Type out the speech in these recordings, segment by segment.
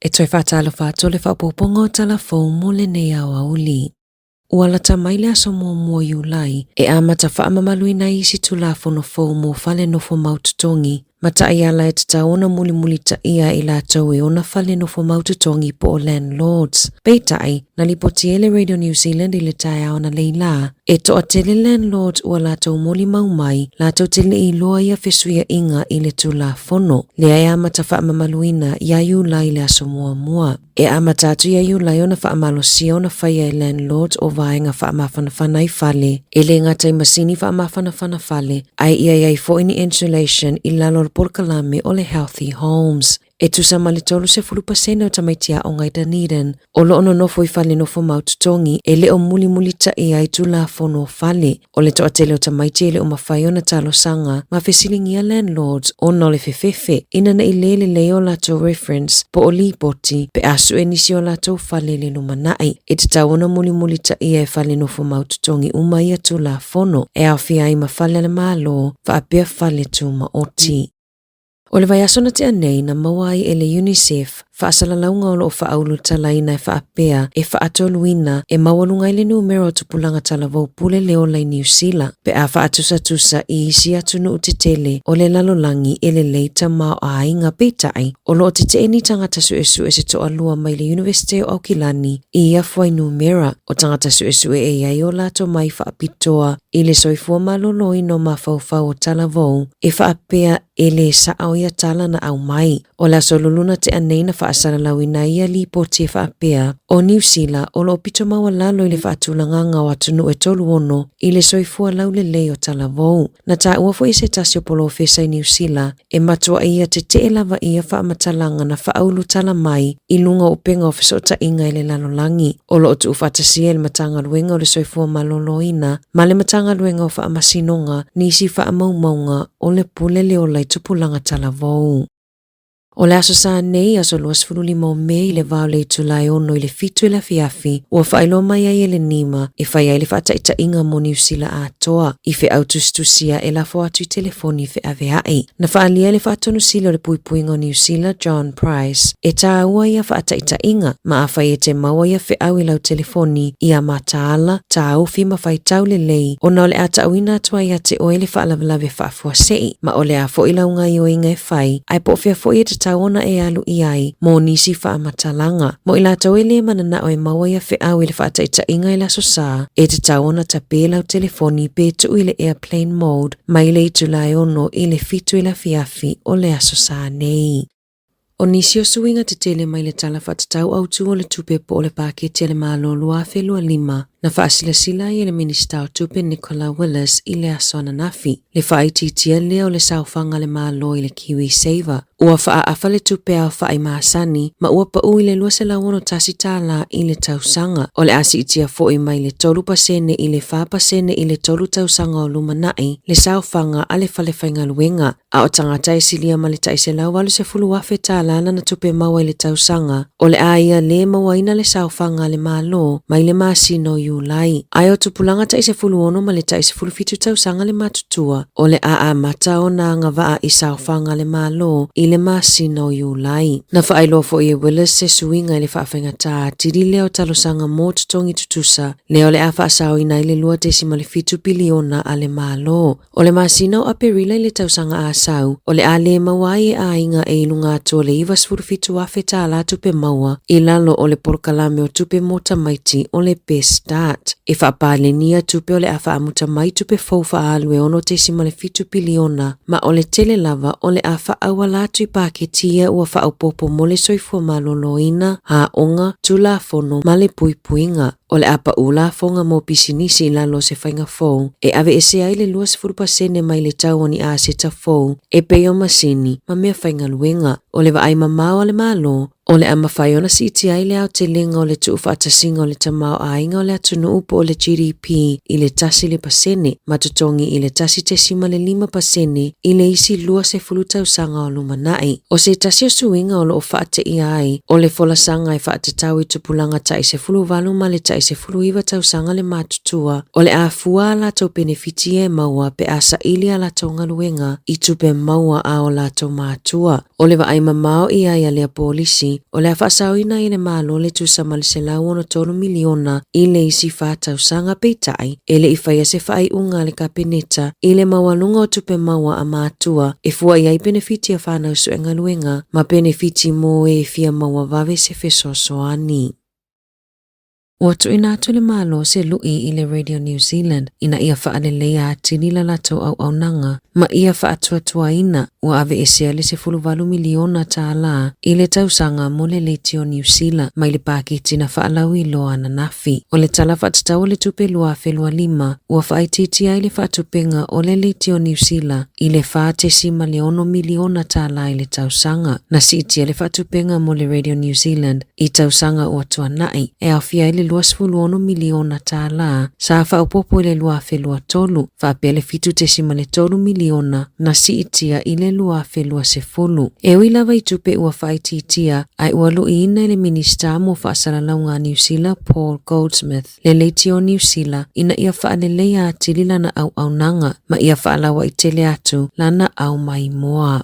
E toe faatalofa atu le faaopoopoga o Tala Fou mo lenei aoauli. Ua lata mai le aso muamua o Iulai e amata faamamaluina ai isi Tulafono fou mo fale nofo mau totogi ma taiala e tatau ona mulimulitaia e i latou e ona fale nofo mau totogi po o landlords. Peitai, na lipoti e le Radio New Zealand i le taeao analeila, e toatele landlords ua latou molimau mai latou te le i iloa ia fesuiaiga i le Tulafono lea e amata faamamaluina ia Iulai i le aso muamua. E amata atu ia Iulai ona faamalosia ona faia e landlords o vaega faamafanafana i fale, e le gata i masini faamafanafana fale, ae ia i ai foi ni insulation i lalo o le polokalame o le Healthy Homes. E tusa ma le 30% o tamaiti aoga i Dunedin o lo o nonofo i fale nofo mau totogi e le o mulimulitaia ai Tulafono o Fale. O le toatele o tamaiti e le o mafai ona talosaga ma fesiligia landlords ona o le fefefe ina ne i le lelei o latou reference po o lipoti pe a sue nisi o latou fale i le lumanai. E tatau ona mulimulitaia e fale nofo mau totogi uma ia Tulafono e aofia ai ma fale a le Malo faapea fale tumaoti. O le vaiaso na tea nei na maua ai e le UNICEF faasalalauga o lo o faaulutalaina e faapea e faatoluina e maualuga ai le numera o tupulaga talavou pule le ola i Niu Sila pe a faatusatusa i isi atunuu tetele o le lalolagi e lelei tamaoaiga. Peitai, o lo o tetee ni tagata suesue se toalua mai le Iunivesite o Aukilani i ia fuainumera o tagata suesue e i ai o latou mai faapitoa i le soifua maloloina o mafaufau o talavou e faapea e lē saʻao ia tala na aumai. O le aso lulu na tea nei na faasalalauina ai ia lipoti e faapea, o Niu Sila o lo o pito maualalo i le faatulagaga o atunuu e 36 i le soifua laulelei o talavou. Na taua foi e se tasi o polofesa i Niu Sila e matuai ia tetee lava ia faamatalaga na faaulutala mai i luga o upega o fesootaiga i le lalolagi. O lo o tuufaatasia e le Matagaluega o le Soifua Maloloina ma le Matagaluega o Faamasinoga nisi faamaumauga o le pule le ola i tupulaga talavou. O le Aso Sa nei, aso 25 o Me i le va o le itula e 6 i le 7 i le afiafi, ua faailoa mai ai e le NIMA e fai ai le faataitaiga mo Niu Sila atoa i feau tusitusia e lafo atu i telefoni feaveai. Na faaalia e le Faatonu Sili o le Puipuiga o Niu Sila, John Price, e tāua ia faataitaiga, ma afai e te maua ia feau i lau telefoni, ia mataala, tāofi ma faitau lelei, ona o le a ta'uina atu ai ia te oe le faalavelave faafuasei, ma o le a foi lau gaioiga e fai, ae po o fea foi e tatau ona e alu i ai mo nisi faamatalaga. Mo i latou e lē mananao e maua ia feau i le faataitaiga i le Aso Sa, e tatau ona tapē lau telefoni pe tuu i le airplane mode mai le itula e 6 i le 7 i le afiafi o le Aso Sa nei. O nisi o suiga tetele mai le Tala Faatatau Autu o le Tupe po o le Paketi a le Malo 2025 na faasilasila ai e le Minisita o Tupe Nicola Willis i le aso ananafi, le faaitiitia lea o le saofaga a le Malo i le KiwiSaver. Ua faaafa le tupe aofa'i masani ma ua pau i le $261 i le tausaga. O le a siitia foi mai le 3% i le 4% i le tolu tausaga o lumanai le saofaga a le falefaigaluega. A o tagata e silia ma le tai $180,000 lana tupe maua i le tausaga, o le a ia lē mauaina le saofaga a le Malo mai le masina o Iulai. Ae o tupulaga tai 16 ma le tai 17 tausaga le matutua, o le a amata ona agavaa i saofaga a le Malo i le masina o Iulai. Na faailoa foi e Willis se suiga i le faafaigata atili lea o talosaga mo totogi tutusa, lea o le a faasaoina ai le $2.7 piliona a le Malo. O le masina o Aperila i le tausaga a sau, o le a lē maua ai e aiga e i luga atu o le $97,000 tupe maua i lalo o le polokalame o tupe mo tamaiti o le Best Start. E faapaleni ia tupe o le a faamuta mai tupe fou faaalu e 6.7 piliona, ma o le tele lava o le a faaauala atu i paketi ia ua faaopoopo mo le soifua maloloina, aoga, tulafono ma le puipuiga. O le a pau lafoga mo pisinisi i lalo o se faiga fou e aveesea ai le 20% mai le tau o ni aseta fou e pei o masini ma mea faigaluega. O le vaai mamao a le Malo, o le a mafai ona siitia ai le aotelega o le tuufaatasiga o le tamaoaiga o le atunuu po o le GDP i le 1% ma totogi i le 1.5% i le isi 20 tausaga o lumanai. O se tasi o suiga o lo o faateia ai, o le folasaga e faatatau i tupulaga tai 18 ma le tai 19 tausaga le matutua, o le a fua a latou penefiti e maua pe a saili a latou galuega i tupe maua a o latou matua. O le vaai mamao i ai a lea polisi, o le a faasaoina ai e le Malo le tusa ma le $163 miliona i le isi fa tausaga peitai e le i faia se faaiuga a le Kapeneta i le maualuga o tupe maua a matua e fua i ai penefiti a fanau suegaluega ma penefiti mo e fia maua vave se fesoasoani. Ua tuuina atu le Malo se lu'i i le Radio New Zealand ina ia faaleleia atili la latou auaunaga ma ia faatuatuaina ua aveesea le $18 miliona tālā i le tausaga mo le Leitio Niu Sila mai le paketi na faalauiloa ananafi. O le Tala Faatatau o le Tupe 2025 ua faaitiitia ai le faatupenga o le Leitio Niu Sila i le $4.6 miliona tālā i le tausaga. Na siitia le faatupenga mo le Radio New Zealand i tausaga ua tuanai, e aofia ai le $26 miliona tālā sa faaopoopo i le 2023 faapea le $7.3 miliona na siitia i le 2020. E ui lava i tupe ua faaitiitia, ae ua luiina e le Minisita mo Faasalalauga a Niu Sila Paul Goldsmith le Leitio Niu Sila ina ia faaleleia atili lana auaunaga ma ia faalauaitele atu lana aumaimoa.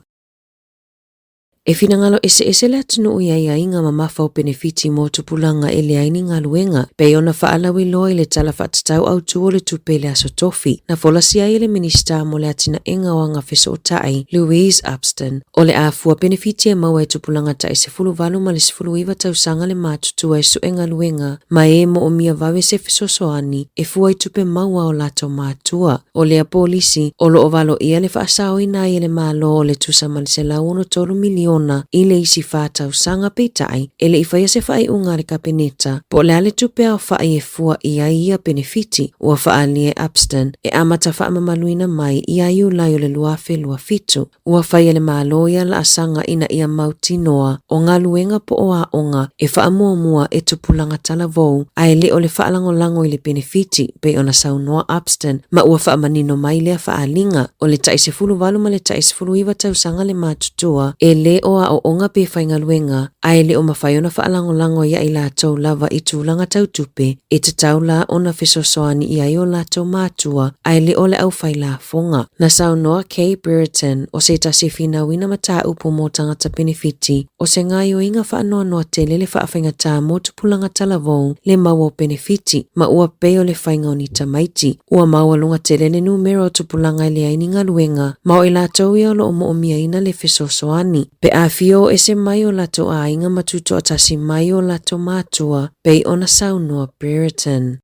E finagalo eseese le atunuu i aiaiga mamafa o penefiti mo tupulaga e leai ni galuega, pei ona faalauiloa i le Tala Faatatau Autu o le Tupe i le Aso Tofi, na folasia ai e le Minisita mo le Atinaega o Agafesootai, Louise Upston, o le a fua penefiti e maua e tupulaga tai 18 ma le 19 tausaga le matutua e sue galuega ma e moomia vave se fesoasoani e fua i tupe maua o latou matua. O lea polisi, o lo o valoia le faasaoina ai e le Malo o le tusa ma le $163 miliona i le isi fa tausaga peitai e le i faia se faaiuga a le Kapeneta po o le a le tupe aofai e fua i ai ia penefiti ua faaalia e Upston e amata faamamaluina mai ia Iulai o le 2027. Ua fai e le Malo ia laasaga ina ia mautinoa o galuega po o aoga e faamuamua e tupulaga talavou ae le o le faalagolago i le penefiti, pei ona saunoa Upston, ma ua faamanino mai lea faaaliga, o le tai 18 ma le tai 19 tausaga le matutua e le o aooga pe faigaluega ae le o mafai ona faalagolago ia i latou lava i tulaga tau tupe e tatau la ona fesoasoani i ai o latou matua ae le o le aufai lafoga. Na saunoa Kay Brereton, o se tasi e finauina mataupu mo tagata penefiti, o se gaoioiga faanoanoa tele le faafaigata mo tupulaga talavou le maua o penefiti, ma ua pei o le faiga o ni tamaiti. Ua maualuga tele le numera o tupulaga e leai ni galuega, ma o i latou ia o lo o moomiaina le fesoasoani. Pe a fia o ese mai o latou aiga ma tutoatasi mai o latou matua, pei ona saunoa Brereton.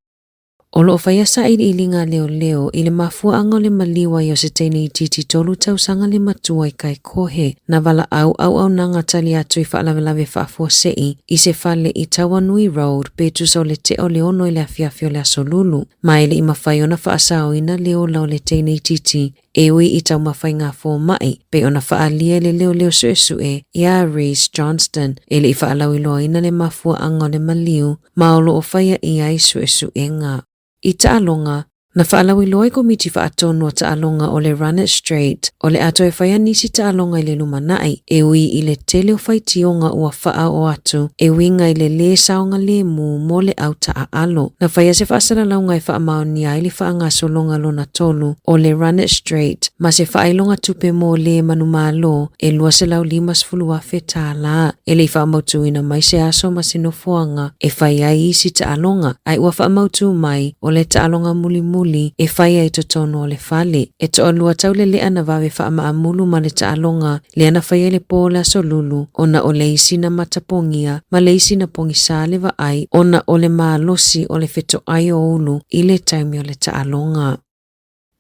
O lo o faia sailiiliga a leoleo i le mafuaaga o le maliu ai o se teine itiiti 3 tausaga le matua i Kaikohe, na valaau auaunaga tali atu i faalavelave faafuasei i se fale i Tauanui Road pe tusa o le tea o le 6 i le afiafi o le Aso Lulu, ma e le i mafai ona faasaoina le ola o le teine itiiti e ui i taumafaiga fomai, pei ona faaalia e le leoleo suesue iā Reece Johnston, e le i faalauiloaina le mafuaaga o le maliu ma o lo o faia i ai suesuega. I taaloga, na faalauiloa e Komiti Faatonu a Taaloga o le Run It Straight o le a toe faia nisi taaloga i le lumanai, e ui i le tele o faitioga ua faaoo atu e uiga i le lē saogalemu mo le au taaalo. Na faia se faasalalauga e faamaonia ai le faagasologa lona tolu o le Run It Straight ma se faailoga tupe mo lē manumalo e $250,000. E le i faamautuina mai se aso ma se nofoaga e fai ai isi taaloga, ae ua faamautu mai o le taaloga mulimuli e fai ai totonu o le fale. E toalua taulelea na vave faamaamulu ma le taaloga lea na faia i le pō o le Aso Lulu ona o le isi na matapogia ma le isi na pogisā le vaai ona o le malosi o le fetoai o ulu i le taimi o le taaloga.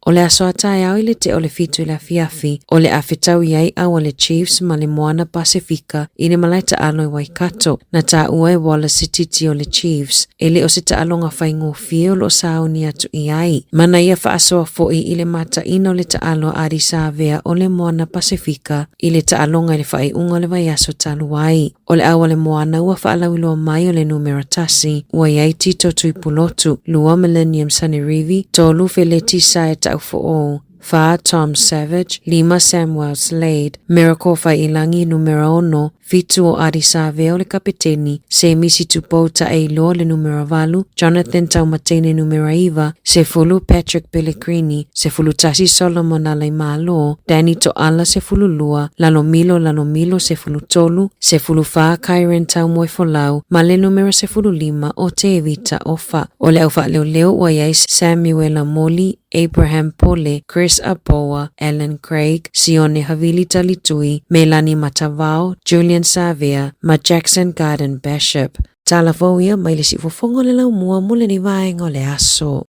O le aso a taeao i le tea o le 7 i le afiafi, o le a fetaui ai au a le Chiefs ma le Moana Pasefika i le malae taalo i Waikato. Na taua e Wallace se titi o le Chiefs, e le o se taaloga faigofie o lo o sauni atu i ai. Ma na ia faasoa foi i le mataina o le taalo a Ardie Savea o le Moana Pasefika i le taaloga i le faaiuga o le vaiaso talu ai. O le au a le Moana ua faalauiloa mai o le numera 1, ua i ai Tito Tuipulotu, 2 Millennium Sanerivi, 3 Feleti Sae Taufoou, 4 Tom Savage, 5 Samuel Slade, Miracle Faiilagi numera 6, 7 o Ardie Savea o le kapeteni, Semisi Tupou Taeiloa le numera 8, Jonathan Taumateine numera 9, 10 Patrick Pellegrini, 11 Solomon Alaimalo, Danny Toala 12, Lalomilo Lalomilo 13, 14 Kyren Taumoefolau ma le numera 15 o Tevita Ofa. O le au faaleoleo ua i ai Samuela Moli, Abraham Pole, Chris Apoa, Alan Craig, Sione Havili Talitui, Melani Matavao, Julian Savea ma Jackson Garden Bishop. Tala fou ia mai le siufofoga o le laumua mo lenei vaega o le aso.